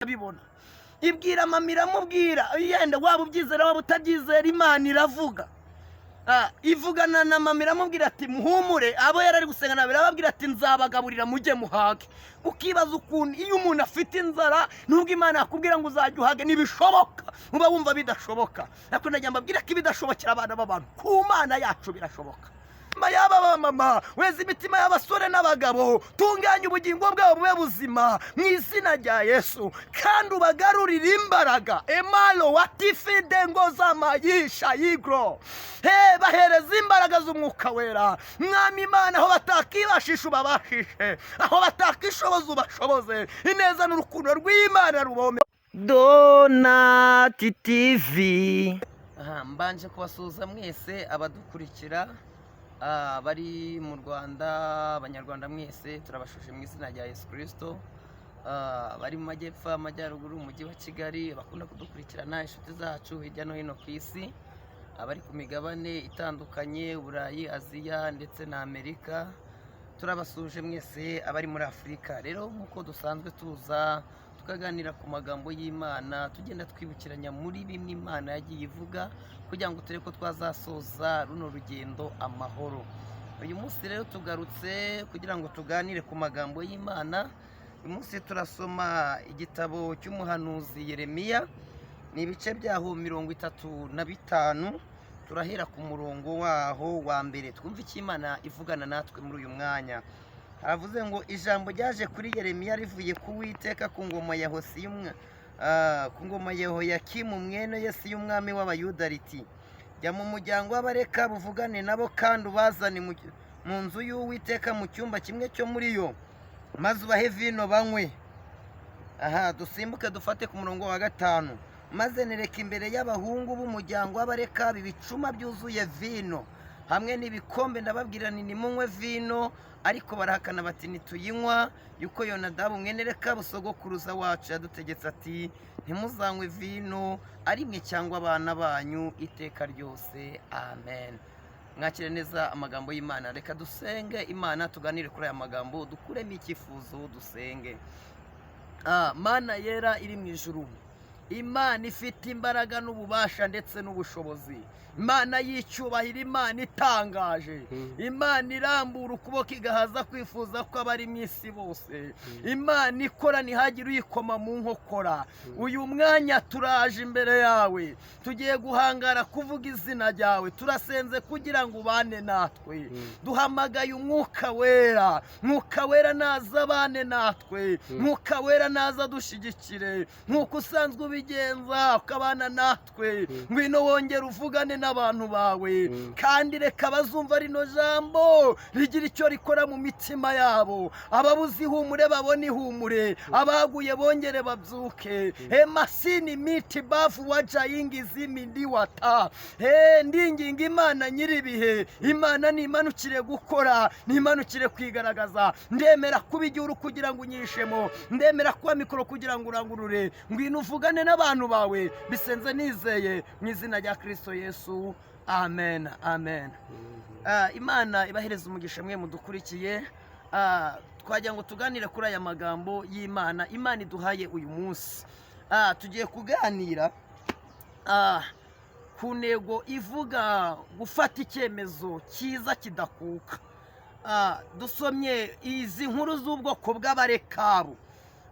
Bibona ibwira mama, iramubwira. Yenda waba ubyizera, waba utabyizera, Imana iravuga. Ivugana na mama, iramubwira ati: "Muhumure." Abo yari ari gusenga nabo, irababwira ati: "Nzabagaburira, mujye muhage." Ukibaza ukuntu iyo umuntu afite inzara, nubwo Imana yakubwira ngo uzajya uhage, ntibishoboka, uba wumva bidashoboka. Ariko ndagira mbabwire ko ibidashobokera abana b'abantu, ku Mana yacu birashoboka. Imitima y'aba bamama, weza imitima y'abasore n'abagabo, tunganya ubugingo bwabo bube buzima mu izina rya Yesu, kandi ubagarurire imbaraga. Emalo watifide ngo zamayisha yigro he, bahereza imbaraga z'Umwuka Wera. Mwami Imana, aho batakibashisha ubabashishe, aho batakishoboza ubashoboze. Ineza n'urukundo rw'Imana rubome. Donati TV. Aha mbanje kubasuhuza mwese abadukurikira, bari mu Rwanda, Abanyarwanda mwese turabashuje mu izina rya Yesu Kirisito, bari mu majyepfo, amajyaruguru, umujyi wa Kigali, bakunda kudukurikirana, inshuti zacu hirya no hino ku isi, abari ku migabane itandukanye, Burayi, Aziya ndetse na Amerika, turabasuhuje mwese abari muri Afurika. Rero nk'uko dusanzwe tuza tukaganira ku magambo y'Imana, tugenda twibukiranya muri bimwe Imana yagiye ivuga kugira ngo turebe ko twazasoza runo rugendo amahoro. Uyu munsi rero tugarutse kugira ngo tuganire ku magambo y'Imana. Uyu munsi turasoma igitabo cy'umuhanuzi Yeremiya, ni ibice byaho 35. Turahera ku murongo waho wa mbere, twumve icyo Imana ivugana natwe muri uyu mwanya. Haravuze ngo: "Ijambo ryaje kuri Yeremiya rivuye ku Witeka ku ngoma ya Hosiya ku ngoma ya Yehoyakimu mwene Yosiya, umwami w'Abayuda, riti: Jya mu muryango w'Abarekabu, uvugane nabo, kandi ubazane mu nzu y'Uwiteka, mu cyumba kimwe cyo muri yo, maze ubahe vino banywe." Aha dusimbuke dufate ku murongo wa gatanu: "Maze nereka imbere y'abahungu b'umuryango w'Abarekabu ibicuma byuzuye vino hamwe n'ibikombe, ndababwira nti: 'Nimunywe vino.' Ariko barahakana bati: 'Ntituyinywa, yuko Yonadabu mwene Rekabu sogokuruza wacu yadutegetse ati: Ntimuzanywe vino, ari mwe cyangwa abana banyu, iteka ryose.'" Amen. Mwakire neza amagambo y'Imana. Reka dusenge Imana, tuganire kuri aya magambo, dukuremo icyifuzo, dusenge. Mana yera iri mu ijuru, Imana ifite imbaraga n'ububasha ndetse n'ubushobozi, Imana y'icyubahiro, Imana itangaje, Imana irambura ukuboko igahaza kwifuza ko abari mu isi bose, Imana ikora ntihagire uyikoma mu nkokora, uyu mwanya turaje imbere yawe, tugiye guhangara kuvuga izina ryawe. Turasenze kugira ngo ubane natwe. Duhamagaye Umwuka Wera. Mwuka Wera naza abane natwe, Mwuka Wera naza dushyigikire nk'uko usanzwe ubigenza ukabana natwe. Ngwino wongere uvugane n'abantu bawe, kandi reka bazumva rino jambo rigira icyo rikora mu mitima yabo. Ababuze ihumure babone ihumure, abaguye bongere babyuke. Emasini miti bafu wajayingi ndi wata he, ndinginga Imana nyir'ibihe, Imana nimanukire gukora, nimanukire kwigaragaza. Ndemera kuba igihuru kugira ngo unyishemo, ndemera kuba mikoro kugira ngo urangurure. Ngwino uvugane n'abantu bawe. Bisenze nizeye mu izina rya Kirisito Yesu, amen, amen. Imana ibahereza umugisha mwe mudukurikiye. Twagira ngo tuganire kuri aya magambo y'Imana Imana iduhaye uyu munsi. Tugiye kuganira ku ntego ivuga gufata icyemezo cyiza kidakuka. Dusomye izi nkuru z'ubwoko bw'Abarekabu.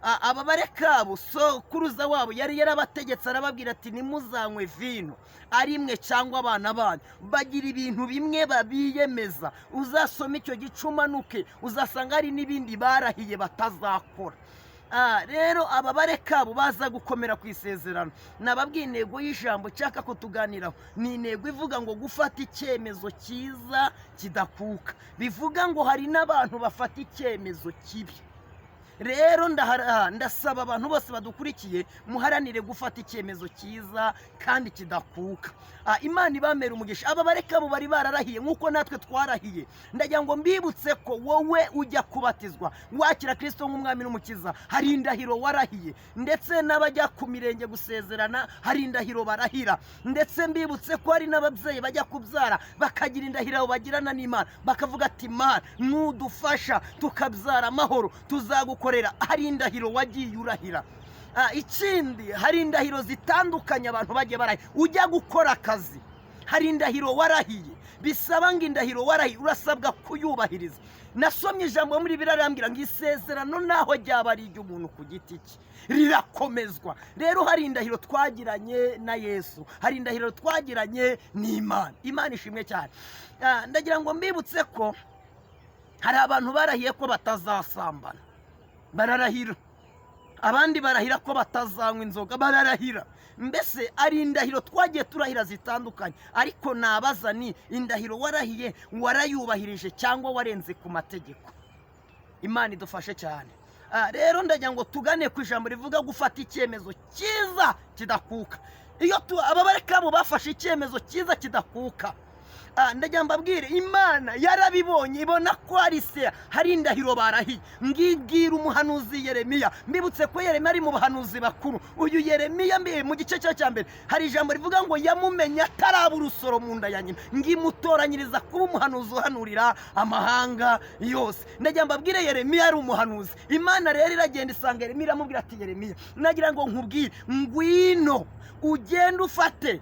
Aba Barekabu, sokuruza wabo yari yarabategetse, arababwira ati: "Ntimuzanywe vino, ari mwe cyangwa abana banyu." Bagira ibintu bimwe babiyemeza. Uzasoma icyo gice umanuke, uzasanga hari n'ibindi barahiye batazakora. Rero aba Barekabu baza gukomera ku isezerano. Nababwiye intego y'ijambo nshaka ko tuganiraho, ni intego ivuga ngo gufata icyemezo cyiza kidakuka. Bivuga ngo hari n'abantu bafata icyemezo kibi. Rero ndasaba abantu bose badukurikiye, muharanire gufata icyemezo cyiza kandi kidakuka. Imana ibamera umugisha. Aba Barekabu bari bararahiye nk'uko natwe twarahiye. Ndagira ngo mbibutse ko wowe ujya kubatizwa, wakira Kirisito nk'umwami n'umukiza, hari indahiro warahiye. Ndetse n'abajya ku mirenge gusezerana hari indahiro barahira. Ndetse mbibutse ko hari n'ababyeyi bajya kubyara bakagira indahiro bagirana n'Imana, bakavuga ati: "Mana, nudufasha tukabyara amahoro, tuzagukorera." Hari indahiro wagiye urahira. Ikindi, hari indahiro zitandukanye abantu bagiye barahira. Ujya gukora akazi, hari indahiro warahiye, bisaba ngo indahiro warahiye urasabwa kuyubahiriza. Nasomye ijambo muri Bibiliya rirambwira ngo isezerano naho ryaba ari iry'umuntu ku giti cye rirakomezwa. Rero hari indahiro twagiranye na Yesu, hari indahiro twagiranye n'Imana. Imana ishimwe cyane. Ndagira ngo mbibutse ko hari abantu barahiye ko batazasambana, bararahira. Abandi barahira ko batazanywa inzoga, bararahira. Mbese ari indahiro twagiye turahira zitandukanye, ariko nabaza ni indahiro warahiye warayubahirije cyangwa warenze ku mategeko? Imana idufashe cyane. Rero ndagira ngo tugane ku ijambo rivuga gufata icyemezo cyiza kidakuka. Iyo aba barekabu bafashe icyemezo cyiza kidakuka. Ndagira mbabwire, Imana yarabibonye, ibona ko ari se hari indahiro barahiye, ngibwira umuhanuzi Yeremiya. Mbibutse ko Yeremiya ari mu bahanuzi bakuru. Uyu Yeremiya mu gice cya mbere hari ijambo rivuga ngo yamumenye ataraba urusoro mu nda ya nyina, ngimutoranyiriza kuba umuhanuzi uhanurira amahanga yose. Ndagira mbabwire, Yeremiya ari umuhanuzi. Imana rero iragenda isanga Yeremiya, iramubwira ati: "Yeremiya, nagira ngo nkubwire, ngwino ugende ufate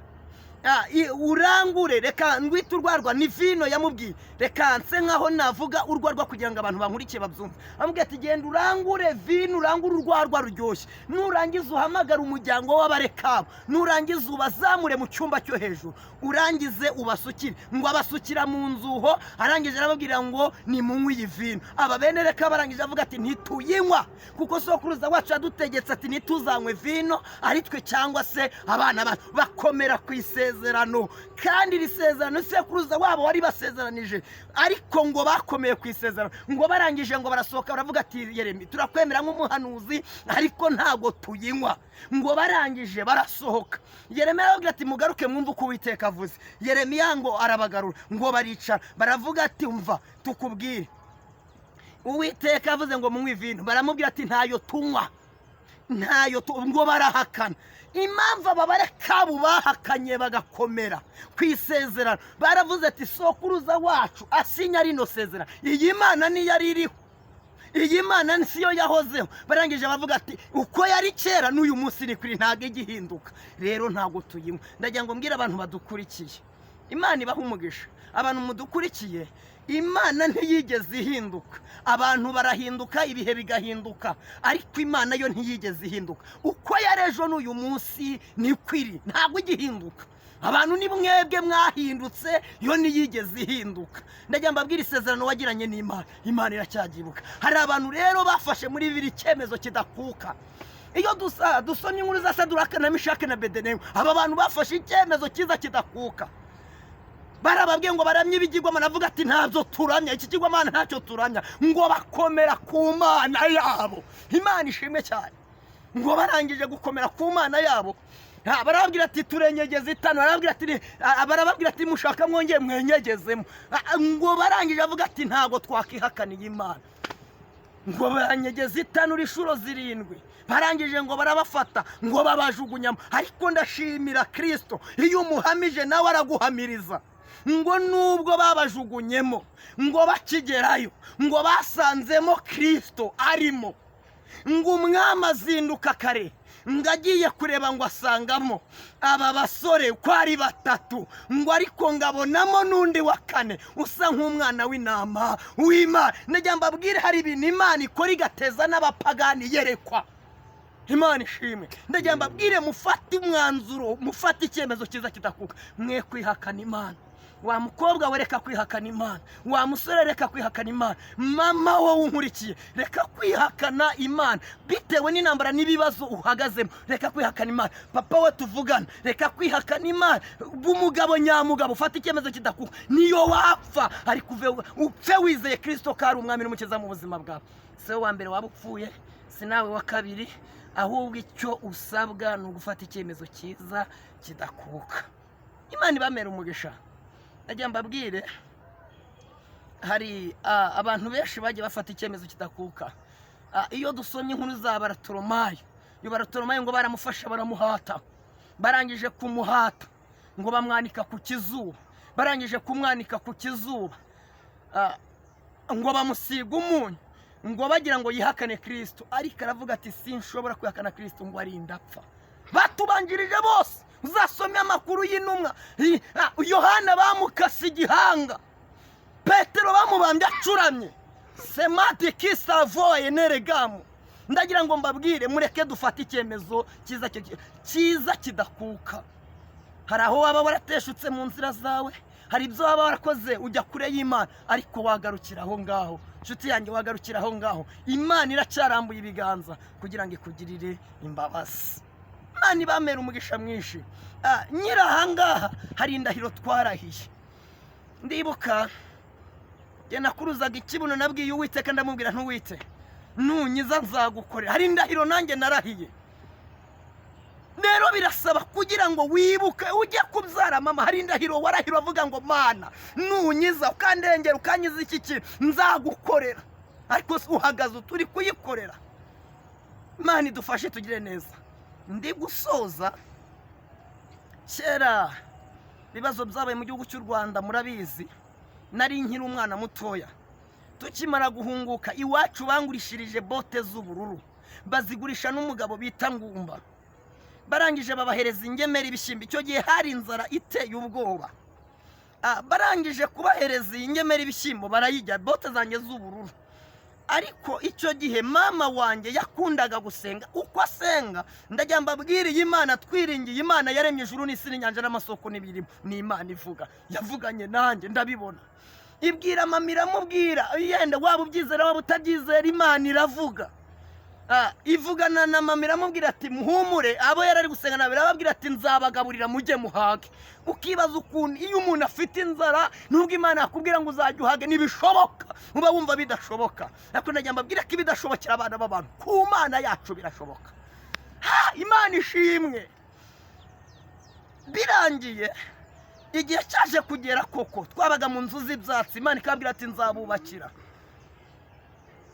urangure, reka ngwite urwarwa." Ni vino yamubwiye, reka nse nkaho navuga urwarwa kugira ngo abantu bankurikiye babyumve. Amubwiye ati: "Genda urangure vino, urangure urwarwa ruryoshye, nurangiza uhamagare umuryango w'Abarekabu, nurangiza ubazamure mu cyumba cyo hejuru, urangize ubasukire." Ngo abasukira mu nzuho, arangije arababwira ngo: "Nimunywe iyi vino." Aba bene Rekabu barangije avuga ati: "Ntituyinywa, kuko sokuruza wacu yadutegetse ati ntituzanywe vino, ari twe cyangwa se abana bacu." Bakomera ku isezerano, kandi iri sezerano sekuruza wabo wari basezeranije, ariko ngo bakomeye ku isezerano. Ngo barangije ngo barasohoka, baravuga ati: "Yeremi, turakwemera nk'umuhanuzi, ariko ntabwo tuyinywa." Ngo barangije barasohoka, Yeremiya arababwira ati: "Mugaruke mwumve uko Uwiteka avuze." Yeremiya ngo arabagarura, ngo baricara, baravuga ati: "Umva tukubwire, Uwiteka avuze ngo munywe vino." Baramubwira ati: "Ntayo tunywa, ntayo." Ngo barahakana. Impamvu aba Barekabu bahakanye bagakomera ku isezerano, baravuze ati: "Sokuruza wacu asinya rino sezerano, iyi Mana niyo yari iriho, iyi Mana siyo yahozeho." Barangije bavuga ati: "Uko yari kera n'uyu munsi ni kuri, ntabwo igihinduka, rero ntabwo tuyinywa." Ndagira ngo mbwire abantu badukurikiye, Imana ibaha umugisha. Abantu mudukurikiye, Imana ntiyigeze ihinduka. Abantu barahinduka, ibihe bigahinduka, ariko Imana yo ntiyigeze ihinduka. Uko yari ejo n'uyu munsi niko iri, ntabwo igihinduka. Abantu ni mwebwe mwahindutse, yo ntiyigeze ihinduka. Ndagira mbabwire, isezerano wagiranye n'Imana, Imana iracyabyibuka. Hari abantu rero bafashe muri bibiri icyemezo kidakuka. Iyo dusomye inkuru za Saduraka na Mishake na Bedenego, aba bantu bafashe icyemezo cyiza kidakuka. Barababwiye ngo baramye ibigirwamana, avuga ati: "Ntabyo turamya, iki kigirwamana ntacyo turamya." Ngo bakomera ku Mana yabo. Imana ishimwe cyane. Ngo barangije gukomera ku Mana yabo, barababwira ati: "Turenyegeza itanu." Barababwira ati: "Mushaka mwongeye mwenyegezemo." Ngo barangije avuga ati: "Ntabwo twakihakana iyi Mana." Ngo baranyegeza itanura inshuro 7, barangije ngo barabafata, ngo babajugunyamo. Ariko ndashimira Kirisito, iyo umuhamije nawe araguhamiriza. Ngo nubwo babajugunyemo, ngo bakigerayo ngo basanzemo Kirisito arimo. Ngo umwami azinduka kare, ngo agiye kureba, ngo asangamo aba basore uko ari batatu, ngo ariko ngabonamo n'undi wa kane usa nk'umwana w'intama w'Imana. Ndagira mbabwire, hari ibintu Imana ikora igateza n'abapagani yerekwa. Imana ishimwe. Ndagira mbabwire, mufate umwanzuro, mufate icyemezo cyiza kidakuka, mwe kwihakana Imana. Wa mukobwa we, reka kwihakana Imana. Wa musore, reka kwihakana Imana. Mama wowe unkurikiye, reka kwihakana Imana bitewe n'intambara n'ibibazo uhagazemo, reka kwihakana Imana. Papa we tuvugana, reka kwihakana Imana. Umugabo nyamugabo, ufate icyemezo kidakuka. Niyo wapfa, ariko upfe wizeye Kirisito ko ari umwami n'umukiza mu buzima bwawe. Si wowe wa mbere waba upfuye, si nawe wa kabiri, ahubwo icyo usabwa ni ugufata icyemezo cyiza kidakuka. Imana ibamera umugisha. Ndagira mbabwire, hari abantu benshi bagiye bafata icyemezo kidakuka. Iyo dusomye inkuru za Baratoromayo, iyo Baratoromayo ngo baramufashe baramuhata, barangije kumuhata ngo bamwanika ku kizuba, barangije kumwanika ku kizuba, ngo bamusiga umunyu. Ngo bagira ngo yihakane Kirisito, ariko aravuga ati sinshobora kwihakana Kirisito, ngo arinda apfa. Batubanjirije bose, uzasome amakuru y'intumwa. Yohana bamukase igihanga, Petero bamubambye acuramye, semati kisavoye neregamu. Ndagira ngo mbabwire, mureke dufate icyemezo cyiza, cyiza kidakuka. Hari aho waba warateshutse mu nzira zawe, hari ibyo waba warakoze ujya kure y'Imana, ariko wagarukira aho ngaho, inshuti yanjye, wagarukira aho ngaho. Imana iracyarambuye ibiganza kugira ngo ikugirire imbabazi. Imana ibamera umugisha mwinshi. Nyiri ahangaha hari indahiro twarahiye. Ndibuka njye nakuruzaga ikibuno, nabwiye Uwiteka, ndamubwira ntuwite nunyiza nzagukorera. Hari indahiro nanjye narahiye. Rero birasaba kugira ngo wibuke ujye kubyara mama, hari indahiro warahira avuga ngo Mana nunyiza ukandengera ukanyiza iki kintu nzagukorera, ariko se uhagaze turi kuyikorera? Imana idufashe tugire neza. Ndi gusoza. Kera ibibazo byabaye mu gihugu cy'u Rwanda murabizi, nari nkiri umwana mutoya. Tukimara guhunguka iwacu bangurishirije bote z'ubururu, bazigurisha n'umugabo bita Ngumba. Barangije babahereza ingemeri ibishyimbo. Icyo gihe hari inzara iteye ubwoba. Barangije kubahereza iyi ngemeri ibishyimbo barayijya, bote zanjye z'ubururu. Ariko icyo gihe mama wanjye yakundaga gusenga. Uko asenga, ndagira mbabwire, iyi Imana twiringiye, Imana yaremye ijuru n'isi n'inyanja n'amasoko n'ibirimo, ni Imana ivuga. Yavuganye nanjye ndabibona, ibwira mama iramubwira. Yenda waba ubyizera waba utabyizera, Imana iravuga. Ivugana na mama iramubwira ati muhumure. Abo yari ari gusenga nabo irababwira ati nzabagaburira mujye muhage. Ukibaza ukuntu iyo umuntu afite inzara, nubwo Imana yakubwira ngo uzajya uhage, ntibishoboka, uba wumva bidashoboka. Ariko ndagira mbabwire ko ibidashobokera abana b'abantu, ku Mana yacu birashoboka. Ha, Imana ishimwe. Birangiye igihe cyaje kugera koko, twabaga mu nzu z'ibyatsi, Imana ikabwira ati nzabubakira.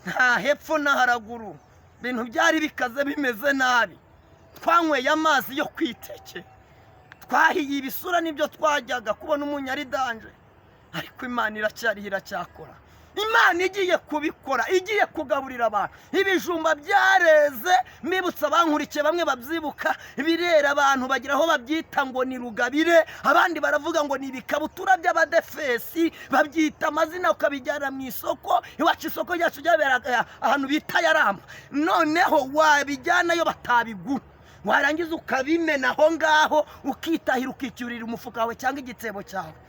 Nta hepfo na haraguru, ibintu byari bikaze bimeze nabi. Twanyweye amazi yo kwiteke, twahiye ibisura n'ibyo twajyaga kubona umunyu ari danger. Ariko Imana iracyariho, iracyakora. Imana igiye kubikora, igiye kugaburira abantu. Ibijumba byareze, mbibutsa abankurikiye bamwe babyibuka, birera abantu bagira aho babyita ngo ni rugabire, abandi baravuga ngo ni ibikabutura by'abadefesi, babyita amazina ukabijyana mu isoko. Iwacu isoko ryacu ryaberaga ahantu bita Yaramba. Noneho wabijyanayo batabigura, warangiza ukabimena aho ngaho, ukitahira, ukicyurira umufuka wawe cyangwa igitebo cyawe.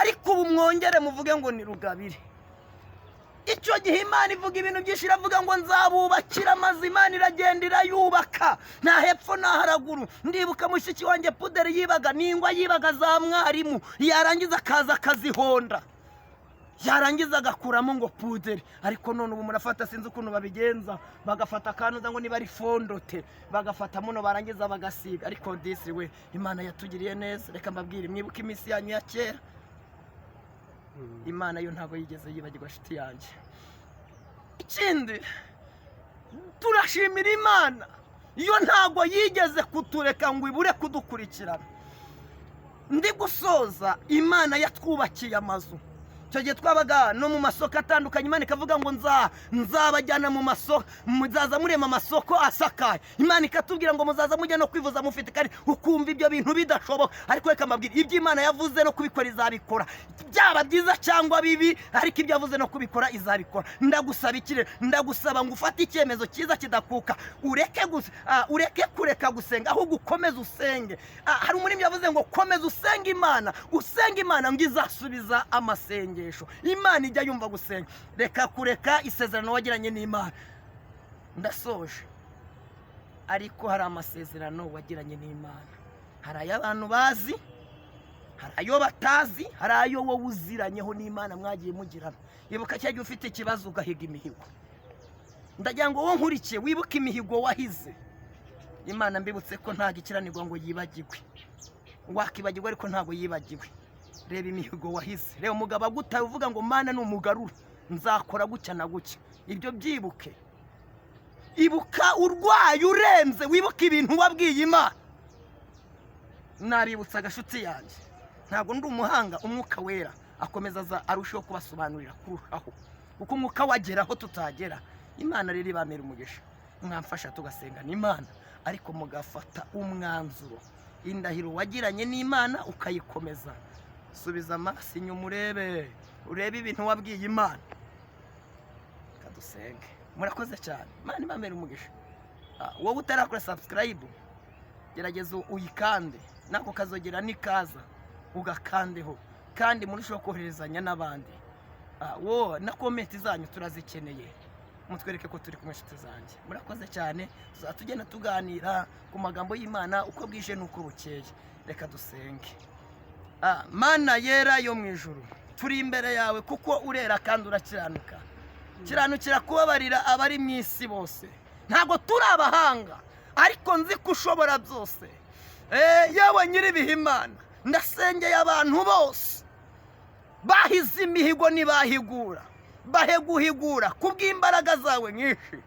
Ariko ubu mwongere muvuge ngo ni rugabire. Icyo gihe Imana ivuga ibintu byinshi, iravuga ngo nzabubakira amazu. Imana iragenda irayubaka, nta hepfo nta haraguru. Ndibuka mushiki wanjye puderi yibaga n'ingwa, yibaga za mwarimu, yarangiza akaza akazihonda, yarangiza agakuramo ngo puderi. Ariko none ubu murafata, sinzi ukuntu babigenza, bagafata akanuza ngo niba ari fondote, bagafata muno barangiza bagasiga. Ariko disi we, Imana yatugiriye neza. Reka mbabwire, mwibuke iminsi yanyu ya kera. Imana yo ntabwo yigeze yibagirwa, shiti yanjye. Ikindi, turashimira Imana yo ntabwo yigeze kutureka ngo ibure kudukurikirana. Ndi gusoza. Imana yatwubakiye amazu. Icyo gihe twabaga no mu masoko atandukanye. Imana ikavuga ngo nzabajyana mu masoko, muzaza murema amasoko asakaye. Imana ikatubwira ngo muzaza mujya no kwivuza mufite kari, ukumva ibyo bintu bidashoboka. Ariko reka mbabwire, ibyo Imana yavuze no kubikora izabikora, byaba byiza cyangwa bibi, ariko ibyo yavuze no kubikora izabikora. Ndagusaba iki rero? Ndagusaba ngo ufate icyemezo cyiza kidakuka, ureke kureka gusenga, ahubwo ukomeze usenge. Hari umuririmbyi yavuze ngo komeza usenge Imana, usenge Imana ngo izasubiza amasengesho. Imana ijya yumva gusenga. Reka kureka isezerano wagiranye n'Imana. Ndasoje. Ariko hari amasezerano wagiranye n'Imana, hari ayo abantu bazi, hari ayo batazi, hari ayo wowe uziranyeho n'Imana mwagiye mugirana. Ibuka cya gihe ufite ikibazo ugahiga imihigo. Ndagira ngo wowe nkurikiye wibuke imihigo wahize Imana. Mbibutse ko ntabwo ikiranirwa ngo yibagirwe. Wakibagirwa ariko ntabwo yibagiwe. Reba imihigo wahize, reba umugabo agutaye uvuga ngo Mana numugarura nzakora gutya na gutya. Ibyo byibuke. Ibuka urwaye urenze, wibuke ibintu wabwiye Imana. Nabibutsa agashuti yanjye, ntabwo ndi umuhanga, Umwuka Wera akomeza aza arushaho kubasobanurira kurushaho. Kuko umwuka wagera aho tutagera. Imana rero ibamera umugisha. Mwamfasha tugasengana Imana, ariko mugafata umwanzuro, indahiro wagiranye n'Imana ukayikomeza. Subiza amaso inyuma, urebe, urebe ibintu wabwiye Imana. Kadusenge. Murakoze cyane, Imana ibamere umugisha. Wowe utarakora subscribe, gerageza uyikande, nako kazogera nikaza ugakandeho, kandi murusheho koherezanya n'abandi. Wo na comment zanyu turazikeneye, mutwereke ko turi kumwe. Inshuti zanjye, murakoze cyane. Tuzaba tugenda tuganira ku magambo y'Imana uko bwije n'uko bukeye. Reka dusenge. Mana yera yo mu ijuru, turi imbere yawe kuko urera kandi urakiranuka, kiranukira kubabarira abari mu isi bose. Ntabwo turi abahanga, ariko nzi ko ushobora byose. Yewe nyir'ibihe Imana, ndasengeye abantu bose bahize imihigo ntibahigura, bahe guhigura kubw'imbaraga zawe nyinshi.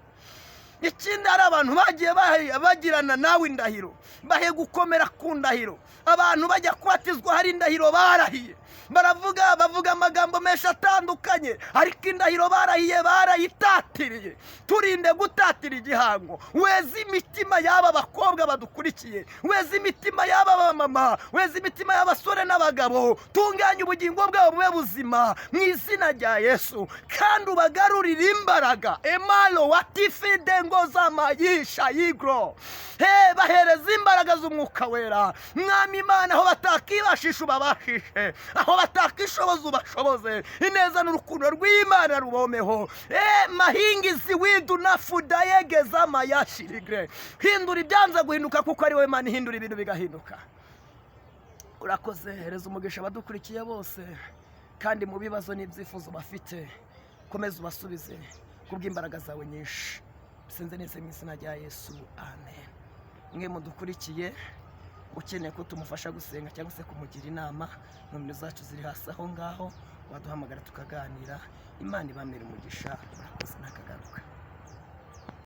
Ikindi, hari abantu bagiye bagirana nawe indahiro, bahe gukomera ku ndahiro. Abantu bajya kubatizwa hari indahiro barahiye, baravuga, bavuga amagambo menshi atandukanye, ariko indahiro barahiye barayitatiriye. Turinde gutatira igihango. Weze imitima y'aba bakobwa badukurikiye, weze imitima y'aba bamama, weze imitima y'abasore n'abagabo. Tunganye ubugingo bwabo bube buzima mu izina rya Yesu, kandi ubagarurire imbaraga. Emalo watifide ngo z'amayisha yigro he, bahereza imbaraga z'Umwuka Wera. Mwami Imana, aho batakibashisha ubabashishe, aho batakishoboza ubashoboze. Ineza n'urukundo rw'Imana rubomeho. Mahingizi widu na fudayegeza mayashirigre. Hindura ibyanze guhinduka, kuko ari wowe Mana ihindura ibintu bigahinduka. Urakoze. Hereza umugisha abadukurikiye bose, kandi mu bibazo n'ibyifuzo bafite komeza ubasubize kubw'imbaraga zawe nyinshi. Sinze neza mu izina rya Yesu, amen. Mwe mudukurikiye, ukeneye ko tumufasha gusenga cyangwa se kumugira inama, nomero zacu ziri hasi aho ngaho, waduhamagara tukaganira. Imana ibamere umugisha. Murakoze, nakagaruka.